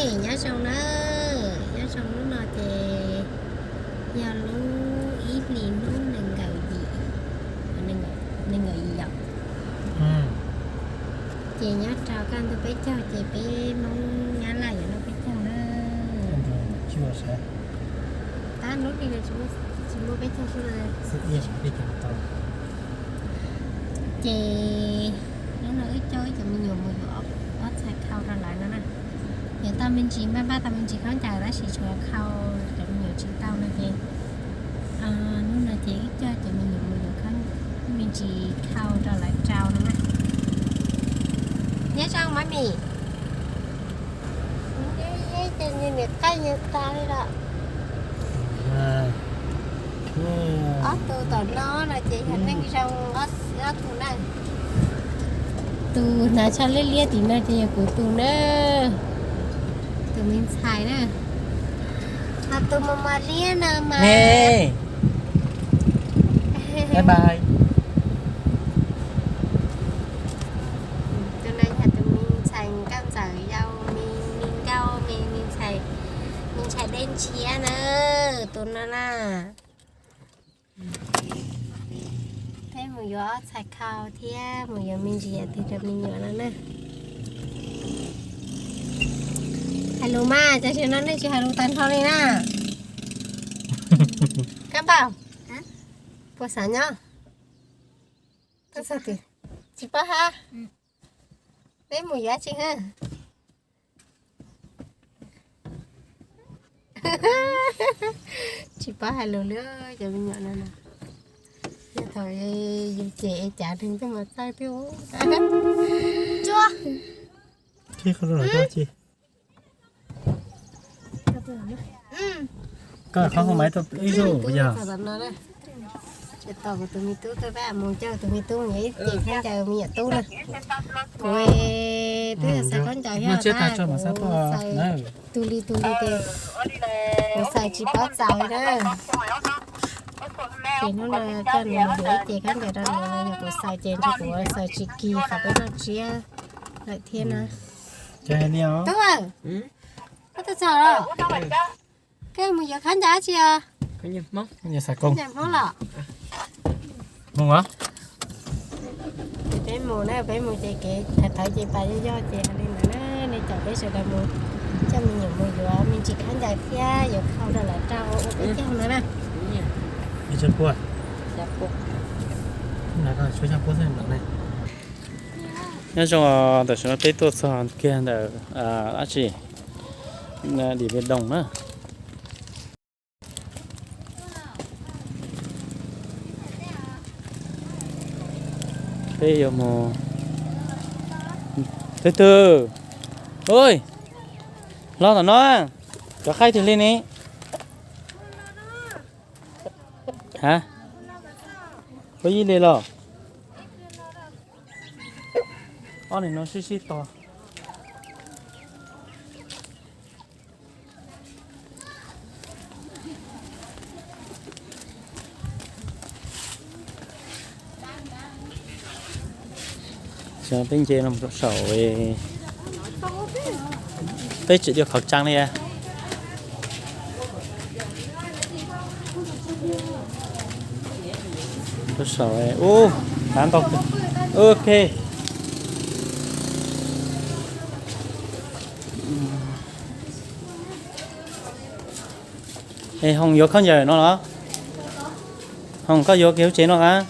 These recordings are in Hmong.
Nyob zoo na, nyob zoo hnub no ces yog lub ib hlis hnub nees nkaum yim, nees nkaum yim yom. Ces nyob rau kaj ntug peb caug ces peb Hmoob Nyab Laj yuav noj peb caug na. Tab lub hli no tsis muaj peb caug xwb na. Ces hnub no wb coj wb cov me nyuam mus yuav ob txhais khau rau lawv no na. Yuav tau me ntsis, npaj npaj tau me ntsis khaub ncaws tab sis tshuav khau cov me nyuam tsis tau no ces hnub no ces wb coj cov me nyuam mus yuav me ntsis khau rau lawv rau no na. Nyob zoo Mami. Ces niam qaij niam tas li lawm. Ob tug tom no no ces yog neej zoo ob tug na. Tus hnav tsho liab liab tim no ces yog kuv tus na. Tus me ntxhais na. Ho tus mos mos liab no mas. Tus no yog tus me ntxhais nkauj ntxawm yau, me me nkauj me me ntxhais, me ntxhais dej ntshiab na, tus no na. Peb mus yuav ob txhais khau thiab mus yuav me ntsis yam twg rau me nyuam no na. Hais lus mas, tam sim no nej tsis hais lus tag nrho li na. Kab npauj, puas xav nyob? Tsis paub hab. Peb mus yuav tsi hab. Tsis paub hais lus li cov me nyuam no. Yog thaum yus cem es cav nws tuaj mas txawj thiab. Koj qhov hoo maiv rau ib zaug yog. Ces tos kuv tus me tub tuaj peb mus coj tus me tub mus yuav ib ce khaub ncaws me nyuam tub na. Kuv twb xaws khaub ncaws thiab tab kuv xaws tus li tus li ces kuv xaws tsis paub txaus li na. Ces hnub no coj nws mus yuav ib ce khaub ncaws rau nws, yog kuv xaws ces ntshe kuv xaws tsis kis qhov peb noj tsiab lawm thiab na. Tub, koj tuaj txog los? Koj mus yuav khaub ncaws tsi os? Khaub ncaws Hmoob los? Peb mus na, peb mus ces kev thawv thawv ces pas yog yog ces hais li ntawd na, nej caum peb sawv daws mus, coj me nyuam mus yuav me ntsis khaub ncaws thiab yuav khau rau lawv rau ua peb caug no na. Nyob zoo, tam sim no peb tuaj txog kiag ntawm dab tsi, Dim Npe Doos na. Peb yuav mus, twg twg, ua, hlob tom no, cov qaib twg li ne? Ha, ua ib li los? Ob nim no sib sib tos. Peb nce no rau saum, peb tsis đeo khẩu trang li. Rau saum, ub, tab ntau. Ok. Es Hoos yuav khaub ncaws no los? Hoos, koj yuav kiag lub tsev no a?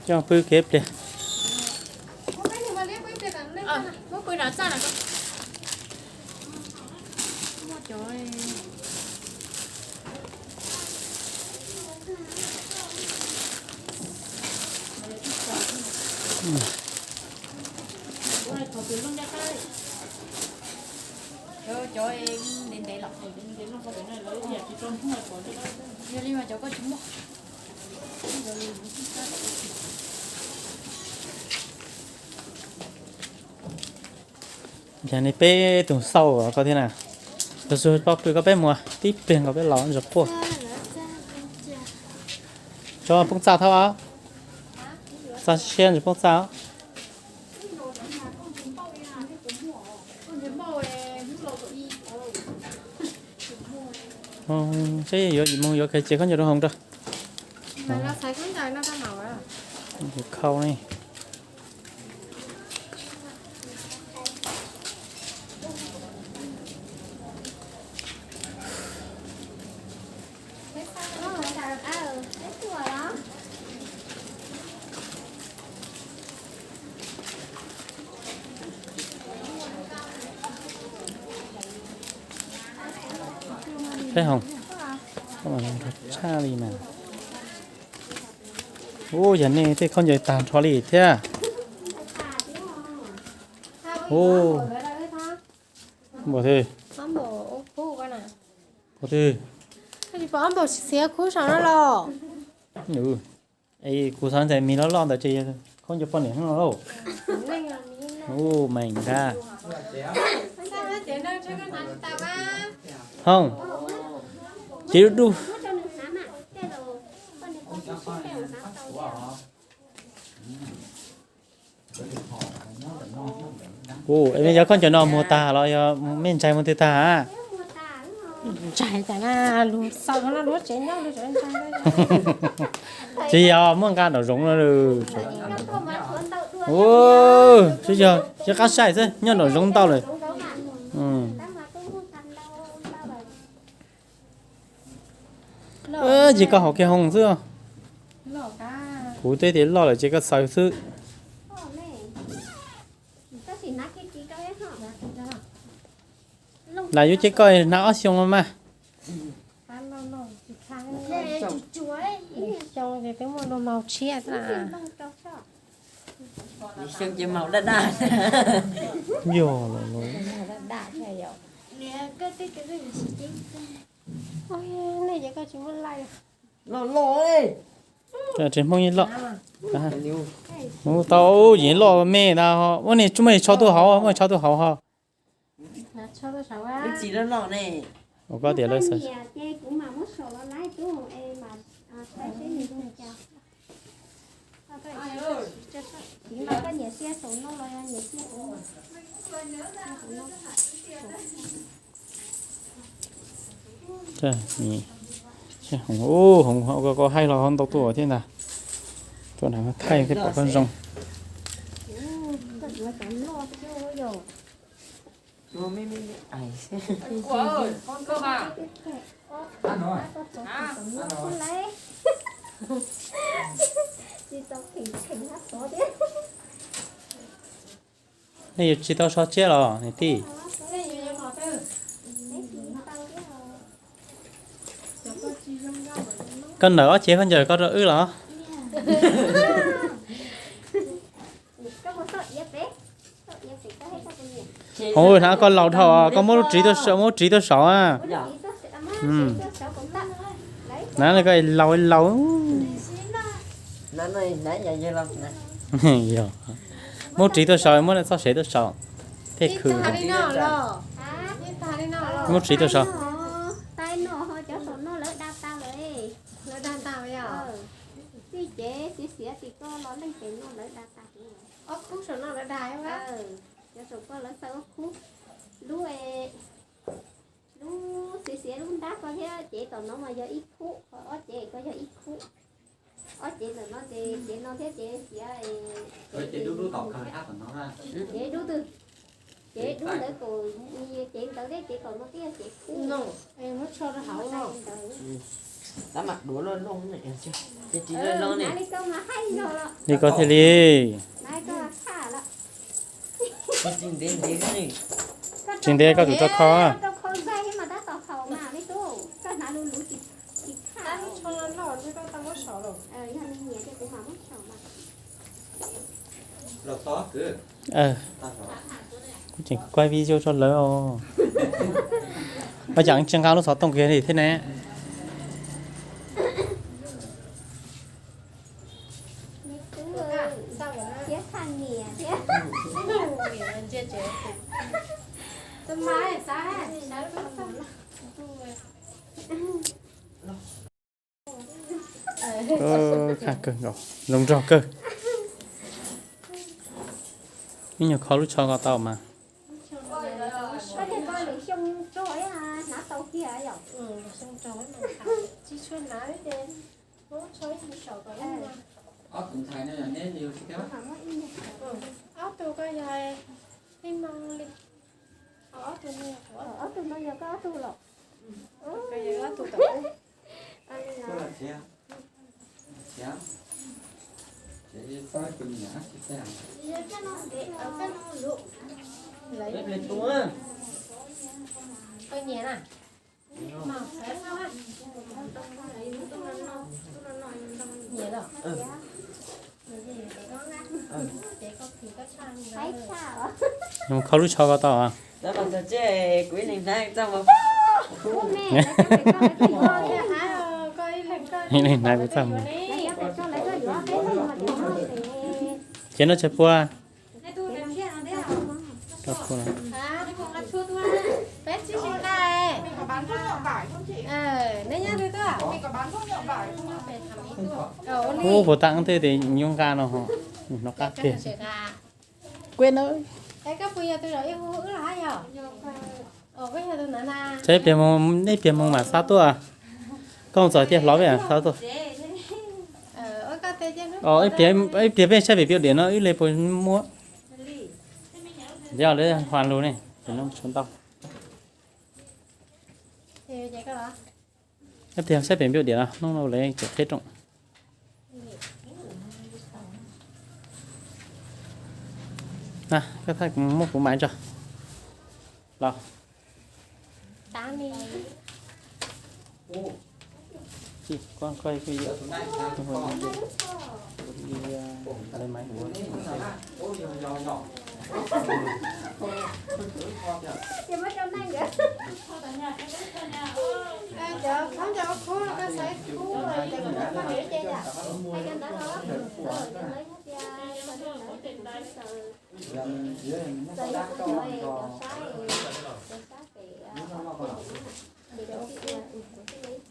Coj pw kev pliag. Yog li peb tus xauj koj thiab na, tus xauj pob pw koj peb mus tib pliag nkaus peb los ntsoov quaj. Tso poob txaj thaub os. Txaj siab ntshe poob txaj os. Seb yuav ib moog yuav khaws cia khaub ncaws rau hoos rau. Khau ne. Saib hoos, tshaj li mas. Ua yog nej tej khaub ncaws tag nrho li thiab. Ua, npaum twg? Npaum twg? Xiav kub saum no los? Es kuv xav tias mis loj loj ntawd ces khaub ncaws poj niam no lauj. Ua, meem ntag. Hoos, ces dub dub. Ua, es yog khaub ncaws no muag tag los yog mej ntshai muag twg tag? Ntshai tas na, lug xaus no lub tsev nyob lub tsev ntshai. Tsis yog muaj nqa nraum zoov no. Ua, tsis yog, tsis qab saib xwb, nyob nraum zoov ntau lawm. Ces koj haus kiag hoos xwb. Kuv twb tias loj lawm ces koj xaws xwb. Lam yuav ces koj hnav ob xyoo los mas. Xyoo ces twb muaj dua maus tshiab xwb. Xyoo ces maus daj daj. Yog los. Nej ces koj tsis muaj laij. Loj loj. Tsev Hmoob yeej loj. Mus tau yeej loj me ntag. Ua niag tsis muaj tsho tuaj hauv, muaj tsho tuaj hauv ho. Ua koj tias lawv xav. Hoov, hoov koj haij los ho ntau tuaj thiab ntag. Tuaj na thaij thiaj pom koj zoo. Nej yuav tsis tau so tsiab los niam tij? Koj ntawm ob cev khaub ncaws koj rau wb los? Ua, hnav koj laus dhau, koj muab lub ris tuaj saum, muab lub ris tuaj saum a. Na koj laus laus. Muab ris tuaj saum, muab txoj sev tuaj saum. Tej khw. Muab ris tuaj saum. Tij ces xiav xiav tim koj los leej pem no lawv da tag. Cov saum koj lawv xaws ob khub. Lub, lub xiav xiav lub nrab koj thiab cev tom no mas yog ib khub, ob cev koj yog ib khub. Ob cev ntawm no ces cev no thiab cev xiav, cev dub twg? Cev dub ntawd kom, cev ntawd thiab cev tom no thiab cev khub. Li koj thiaj li. Tsis ntev koj tus rau kho. Kuv tseem kuaj video rau lawv os. Ua cas tsis nqa lub xov tooj kiag li thiab ne? Khaj kawg nkaus, zoo nraug kawg. Ib nyuag kho lub tsho ko tau mas. Ob tug ko yog, ob tug no yog koj ob tug los? Nyiam los? Nws mus kho lub tsho ko tau. Ib leeg hnav kuv txaj muag. Ces no tshav puag. Ub, puas tag tej tes nyuaj nqa no ho, hnov qab kiag. Kuv na. Tsam ib pliag moog, ib pliag moog mam xa tuaj. Koj txog tiaj hlob peb xa tuaj. Ib pliag peb saib pem piau diam no wb le puas muaj. Yog lawv hua lug ne, tshuav ntau. Ib pliag saib pem piau diam no, hnub no lawv tseem qheb rooj. Koj muab kuv mais tso. Los.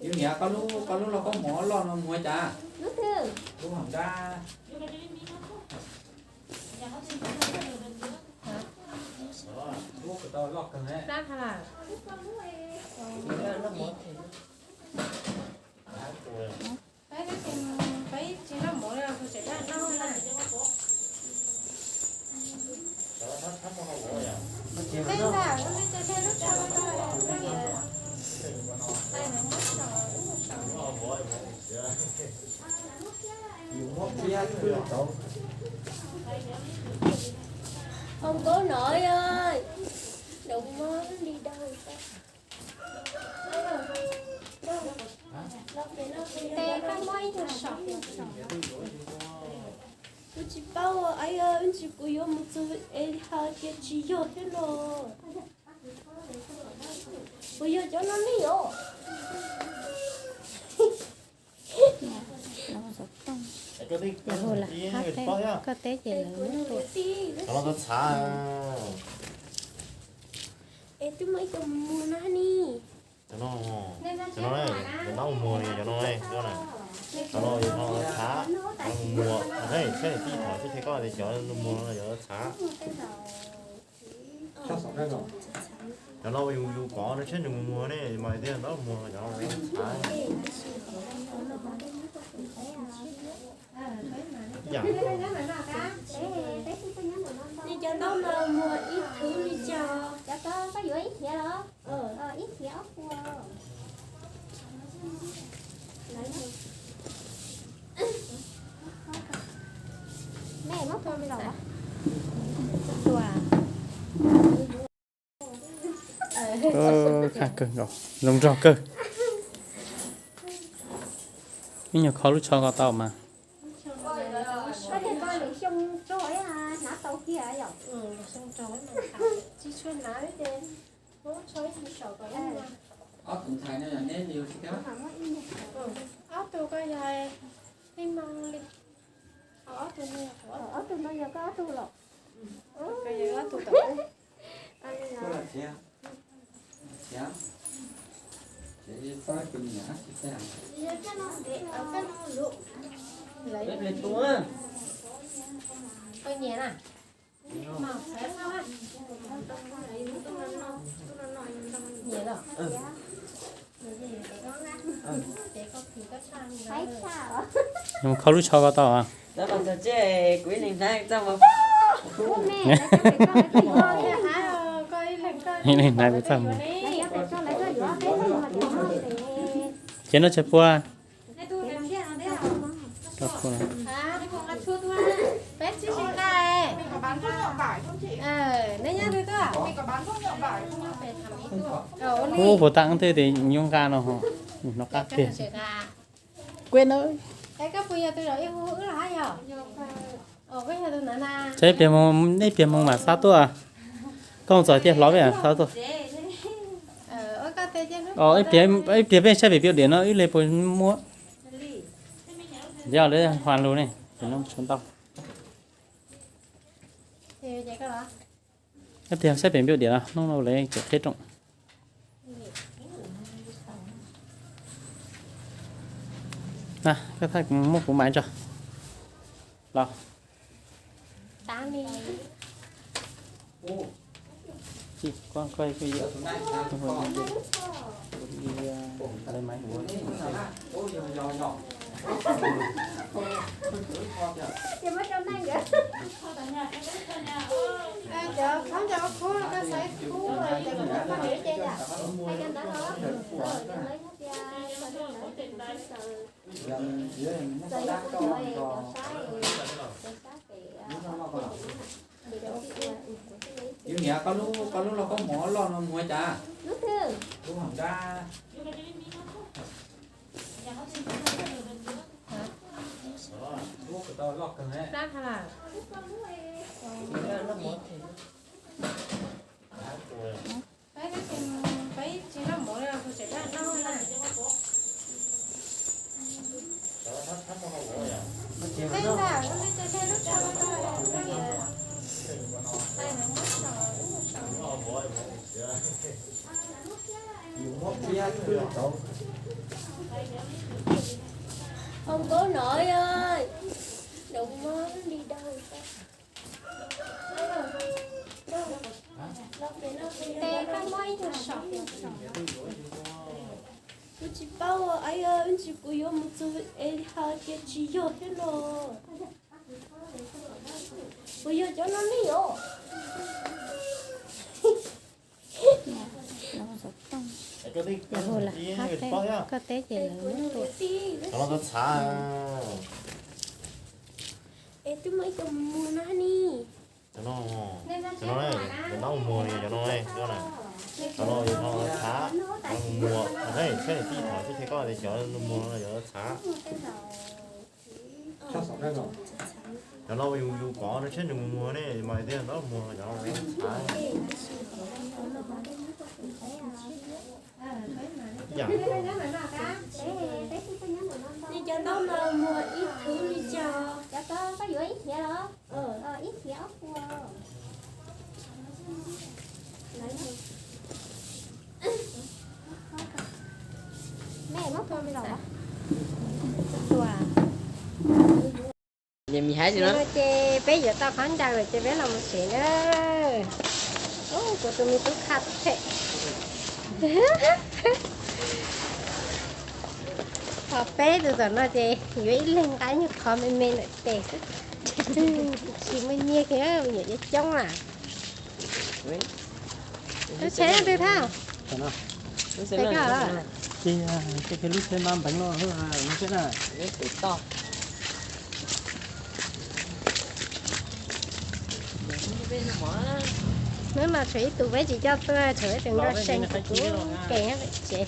Yus niam, koj lub lauj kaub mov loj no muag cas? Lub hauv nrab. Hauv nkaub no, nws muab li dau. Tes koj muab ib tug saum. Kuv tsis paub, wb tsis, kuv yuav mus txog es hais tias tsis yog thiab no. Kuv yog cov no ne os. Koj teb ces lawv muab tua. Es twb muaj ib co muag no ni. Cov no, cov no, cov no muag li cov no, cov no, cov no txhav, muag, saib tij thaum twb qhia koj tias cov muag no yog txhav. Cov no yus, yus kov no saib nws muag muag ne, mas tias ntab muag cov no txhav. Li cov ntaub no muag ib thwv li cas? Cov ko koj yuav ib thiav los? Ib thiav ob puas. Mej muab pov los. Khaj kawg nkaus, zoo nraug kawg. Ib nyuag kho lub tsho ko tau mas. Ob tug ko yog, ob tug no yog koj ob tug los? Mus kho lub tsho ko tau. Ib leeg hnav kuv txaj muag. Ces no tseg pua. Ub, puas tam tej tes nyuaj nqa no ho. No qab tiag. Kuv na. Saib ib pliag, ib pliag moog mam xa tuaj. Koj txog tiaj hlov peb xa tuaj. Ib pliag peb saib pem npiau diam no ib leeg puas muaj. Yog lawv hua lug ne, ntau. Ib pliag saib pem npiau diam no, hnub no lawv tseem qhib rooj. Na, koj thaij muab kuv maiv tso. Los. Yus niam, koj lub lauj kaub mov loj no muag cas? Lub hauv nrab. Lub ko tau loj kawg ne. Không có nổi ơi. Đụng mớ đi đâu. Tes koj muab ib tug saum. Kuv tsis paub, wb tsis, kuv yuav mus txug es hais tias tsis yog thiab no. Puas yog cov no ne yom? Koj teb ces lawv muab tua. Es twb muaj ib co muag no ne. Cov no, cov no, cov no muag li, cov no, cov no, cov no yog no txhav, muag, saib tij thaum tib chaws koj tias cov muag no yog txhav. Cov no yus, yus kov rau tsheb nws mus muag ne, mas tias ntab muag cov no txhav. Cov ntaub no muag ib thwv li cas? Cov ko koj yuav ib khiav los? Ib khiav ob puas. Ces peb yuav tau qhov ncauj lawm ces peb los mus tsev na. Kuv tus me tub khaj them. Ho peb tus tom no ces yuav ib leeg nqa ib nyuag qhov me me ntawm tes xwb. Tsis muaj nyiaj kiag, me nyuam yuav coob na. Lub tsheb twg thaj? Ces lub tsheb npab npeev no, no tsheb na. Hnub no tshuav ib tug peb tsis coj tuaj, tshuav peb tus nkauj seem kuv kev tsev.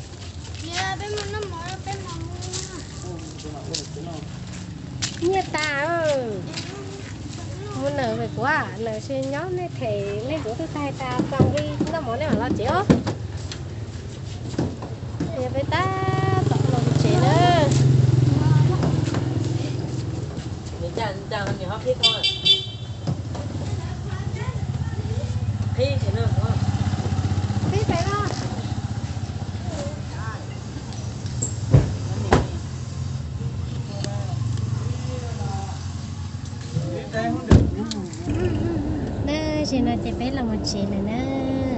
Nyiaj tas, mus nawm kuv, nawm tsis nyob nej them nej kuv twb tag tas tau li, noj mov nej mam los tsev os. Yog peb tab tom los tsev na. Qhib pem no. Ces no ces peb los mus tsev lawm nawb.